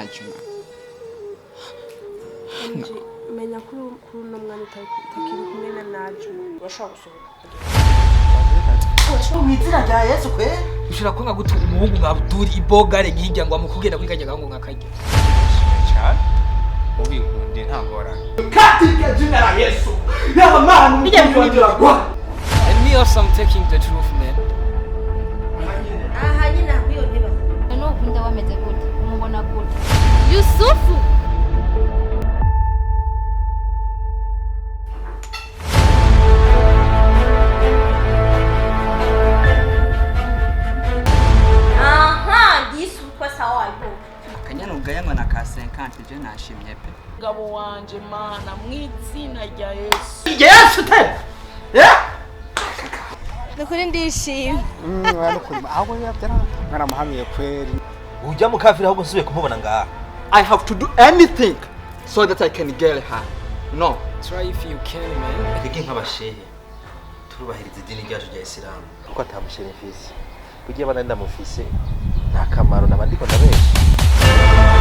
Najma. Nje menya kuri uno mwanya utakiri kumwe na Najma, urashobora gusohoka. Mu izina rya Yesu kwe. Ushobora kwanga gute umuhungu nka Abdul ibogare nk'irya ngo amukugenda kuri karya gahungu nkakarya? Cyane. Ubinkunde nta ngorane. Katika jina la Yesu. Yaba mana umukunzi wanje uragwa. And me also, I'm taking the truth, man. Aha nyine aho iyo ntebe. None ukunda wameze gute? Umubona gute Yusufu? Aha ndisukwa sawa wayo. Akanyana ugayanywa na ka 50 je nashimye pe. Mugabo wanje, Mana, mu izina rya Yesu. Yesu te. Eh? Nukuri ndishimye. Mwaramuhamiye kweri. Ujya mu kafiri ahubwo nsubiye kumubona ngaha. I have to do anything so that I can get her. No. Try if you can, man. Twebwe nk'abashehe turubahiriza idini ryacu rya Isilamu. Kuko atamushere mfise. Burya abana ndamufise nta kamaro naba ndiko ndabesha.